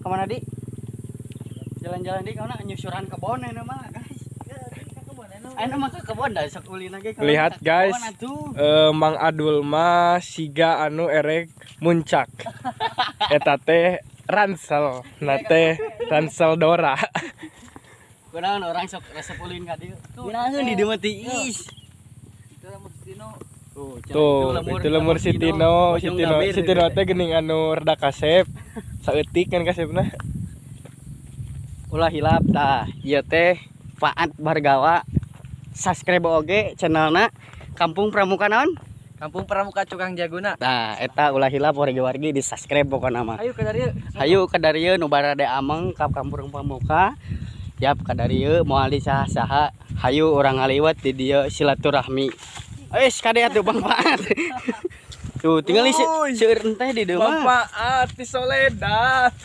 Kemana di? Jalan-jalan di kemana? Nyusuran kebon ini mah, guys. Ayeuna mah ke kebon dah, sok ulin lagi. Lihat, guys. Eh, Mang Adul mah siga anu erek muncak. Eta teh ransel, na teh ransel Dora. Kunaon orang sok resep ulin ka dieu? Kunaon di dieu mah tiis. Itu lembur si Tino. Tuh, Tuh, itu lembur si Tino, si Tino, si Tino teh geuning anu rada kasep. Saeutik kan kasepna. Ulah hilap tah, ieu teh Faat Bargawa. Subscribe oge channelna Kampung Pramuka naon? Kampung Pramuka Cukang Jaguna. Nah, eta ulah hilap, wargi-wargi, di subscribe pokona mah. Ayo ke dari. Hayu ka darieu nu barade ameng ka Kampung Pramuka. Yap, ka darieu moal di saha-saha. Hayu urang ngaliwat di dieu, silaturahmi. Wes, kade atuh, Bang Faat. Tuh, tinggal seueur enteh di dieu mah. Manfaat di Soledad.